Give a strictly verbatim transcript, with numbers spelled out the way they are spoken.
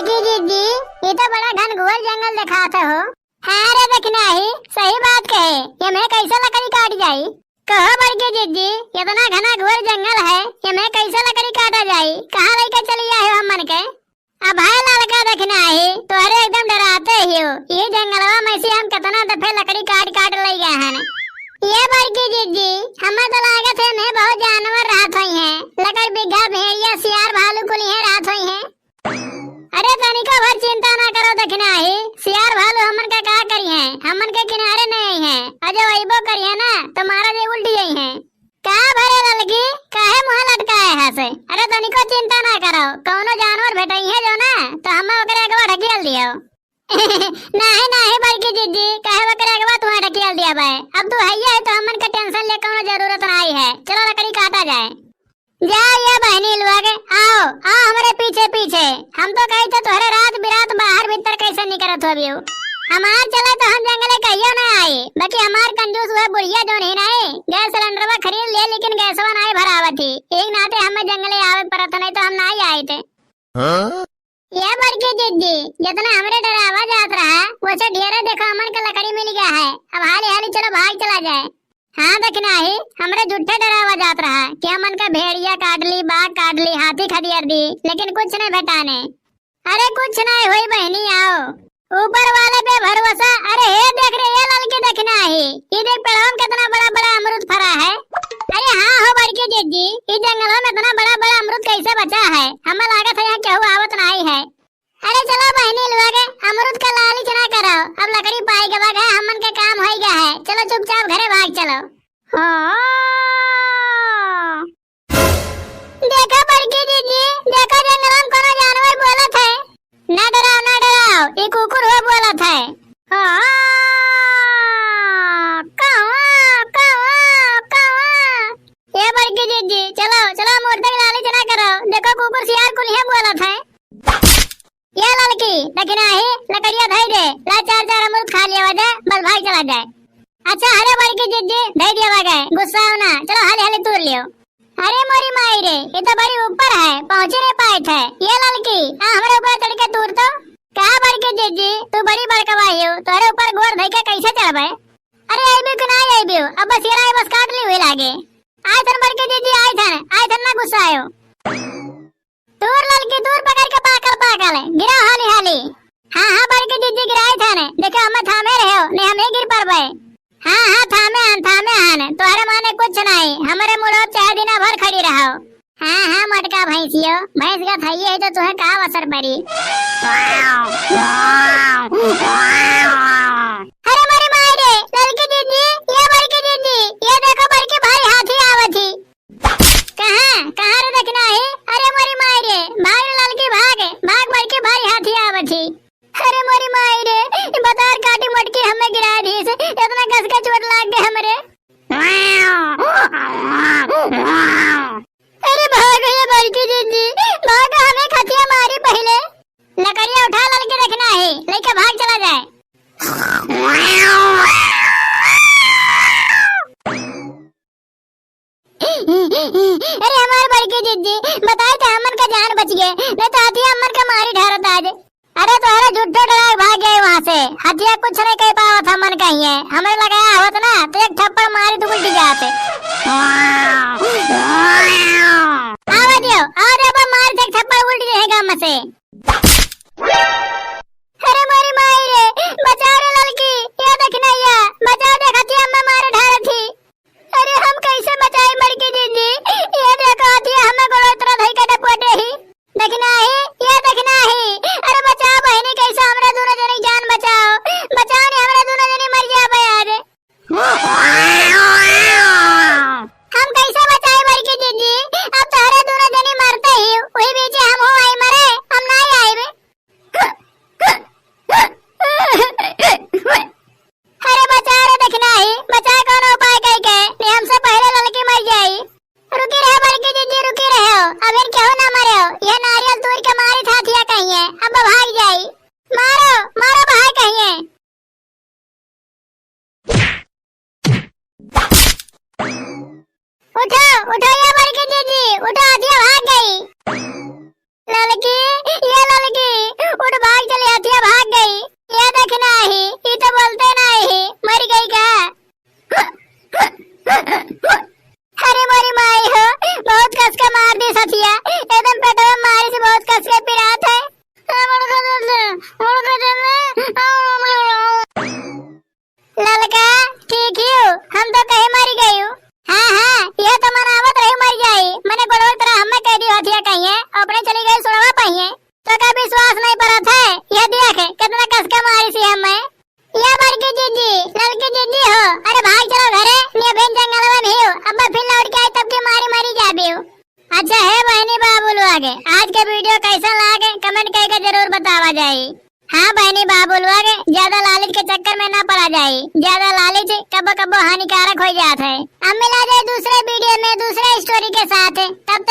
बड़की जिज्जी, ई तो बड़ा घनघोर जंगल देखात हो। हाँ रे दखिनाही, सही बात कहे, एमे कैसे लकड़ी काट जाई? कहो बड़की जिज्जी, इतना घना घोर जंगल है, एमे कैसे लकड़ी काटा जाई? कहाँ लेके चली आए हो हमन के? अब भाई ललका दखिनाही, तोहरे एकदम डराते ही हो। ई जंगलवा में से हम कितना दफे लकड़ी काट काट ले गए हैं। ये बड़की जिज्जी, हमें तो लागत है एमे बहुत जानवर रहत होई हैं, लकड़ बिग्घा भेड़िया सियार भालू कुलिहे रहत होई हैं। अरे तनिको भर चिंता ना करो दखिनाही, सियार भालू हमन का का करिहैं, हमन के किनारे नहीं अइहैं, अउर जब अइबो करिहैं ना तो मारा जे उल्टी जइहैं। का भरे ललकी, काहे मुँह लटकाए हस? अरे तनिको चिंता ना करो, कौनो जानवर भेटइहैं जो ना तो हमें ओकरे अगवा ढकेल दियो। नाहीं नाहीं बड़की जिज्जी, काहे ओकरे अगवा तुहैं ढकेल दिया बे? अब तू हइये है तो हमन के tension ले कौनो जरूरत नाहीं है, चलो लकड़ी काटा जाए। जा ये बहिनी लोग, आओ, आओ हमरे पीछे पीछे। हम तो कही थे तोहरे रात बिरात बाहर भीतर कैसे निकरत होबियो। हमार चले तो हम जंगले कहियो ना आई, बाकी हमार कंजूस हुए बुढ़िया जोन ही नहीं, गैस सिलेंडरवा खरीद ले लेकिन गैसवा नहीं भरावत ही। एक नाते हमें जंगले आवे परत, नहीं तो हम नहीं आए थे। हाँ? ये बड़की जिज्जी, जितना हमरे डरावा जात रहा, वैसे ढेरे देखो हमन के लकड़ी मिल गया है। अब हाली हाली चलो भाग चला जाए। हाँ दखिनाही, हमरे झूठे डरावा जात रहा कि हमन का भेड़िया काट ली, बाघ काट ली, हाथी खदियर दी, लेकिन कुछ नहीं भेटाने। अरे कुछ नहीं होई बहिनी, आओ। ऊपर वाले पे भरोसा। अरे हे देख रे, ये ललकी दखिनाही, ये देख पेड़वा में कितना बड़ा बड़ा अमरूद फरा है। अरे हाँ हो बड़की जिज्जी, ये जंगलवा में इतना बड़ा बड़ा अमरूद कैसे बचा है? हमें लागत है यहाँ केहू आवत नहीं है। अरे चलो बहिनी लोग, अमरूद का लालच ना करो, अब लकड़ी पाई गवा है, हमन के काम होई गया है, चलो चुपचाप घरे भाग चलो। हाँ। देखो बड़की जिज्जी, देखो जंगलवा में कोनो जानवर बोलत है। ना डराओ, ना डराओ, ई कुकुर हो बोलत है। हाँ, कौआ, कौआ, कौआ। ए बड़की जिज्जी, चलो, चलो, अमरूद के लालच ना करो, देखो कुकुर सियार कुलिहे बोलत है। ये ललकी, दखिनाही, लकड़िया धई दे, ला चार चार अमरूद खा लिया जाए, बस भाग चला जाए। अच्छा, अरे बड़की जिज्जी, धई दिया गए, गुस्सा हो ना, चलो हाली हाली तूर लियो। अरे मोरी माई रे, ये तो बड़ी ऊपर है, पहुँची नहीं पाए थे। ये ललकी, आ हमरे ऊपर चढ़ के तूर तो। का बड़की जिज्जी, तू बड़ी बड़कवाई हो, तोरे ऊपर गोड़ धई के कैसे चढ़बे? अरे अइबे कि ना अइबे, अब बस ये रहा, बस काट ली हुई लागे। आए थन बड़की जिज्जी, आए थन, आए थन ना गुस्सा आयो। तूर ललकी, तूर पकड़ के पाकल पाकल, गिरा हाली हाली। हाँ, हाँ, बड़की जिज्जी गिराई थाने, देखो हमें थामे रहो, नहीं हम ही गिर पड़बे। हाँ, हाँ, थामे हन, थामे हन, तोहरे माने कुछ नहीं, हमरे मुड़ो चाहे दिना भर खड़ी रहो। हाँ, हाँ, मोटका भैंसियो, भैंस का थइये है तो तुहे का असर पड़ी। अरे मोरी माई रे, ललकी जिज्जी, ये बड़की जिज्जी, ये देखो बड़की भारी हाथी आवत ही। कहाँ, कहाँ रे दखिनाही? अरे मोरी माई रे, भाग रे ललकी भाग, भाग बड़की भारी हाथी आवत ही। अरे मोरी माई रे, ई बतार काटी मोटकी हमें गिरा दीस, इतना कस के चोट लाग गए हमरे। अरे भाग ये बड़की जिज्जी, भाग हमें खतिया मारी पहिले। लकड़िया उठा ललकी दखिनाही, लेके भाग चला जाए। अरे हमार बड़की जिज्जी, बताए तो हमन का जान बच गए, नहीं तो हथिया हमन का मारी ढारत आज। अरे तोहरे झूठो डरा भाग गए वहाँ से, हथिया कुछ नहीं कह पावत हमन का ही है, हमरे लगाया होत ना तो एक थप्पड़ मारी तो उल्टी जाते। आवा दियो, आवा दियो, अब मार एक थप्पड़ उल्टी जाएगा हमसे। अरे मोरी माई रे, बचा रे ललकी, ये देख नैया, बचा दे, खतिया अम्मा मारे ढारत ही। अरे हम कैसे बचाई बड़की जिज्जी, ये देखो खतिया हमें गोड़ो इतना धई के डपोटे ही। दखिनाही, ये दखिनाही, अरे बचाओ बहिनी, कैसे हमरा दोनों जने जान बचाओ, बचाओ नहीं हमरा दोनों जने मर जाबे आज। हम कैसे बचाई बड़की जिज्जी, अब तोहरे दोनों जने मरते ही, वही बीचे हम हो आई मरे, हम नहीं आए। अरे बचा रे दखिनाही, बचा कौन उपाय कई के, नहीं हमसे पहले ललकी मर जाई। रुकी रहे बड़की जिज्जी, रुकी रहे हो, अब इन केहू ना मरे हो, ये नारियल तूर के मारी था थिया कहिए, अब भाग जाई। मारो, मारो भाई कहिए। उठो, उठो ये बड़की जिज्जी, उठो, हथिया भाग गई। ललकी, ये ललकी, अच्छा हे बहिनी बाबू लोग, आज के video कैसा लागे, comment करके जरूर बतावा जाई। हाँ बहिनी बाबू लोग, ज्यादा लालच के चक्कर में ना पड़ा जाई। ज्यादा लालच कब्बो कब्बो हानिकारक हो जात है। अब मिला जाए दूसरे video में दूसरे story के साथ। तब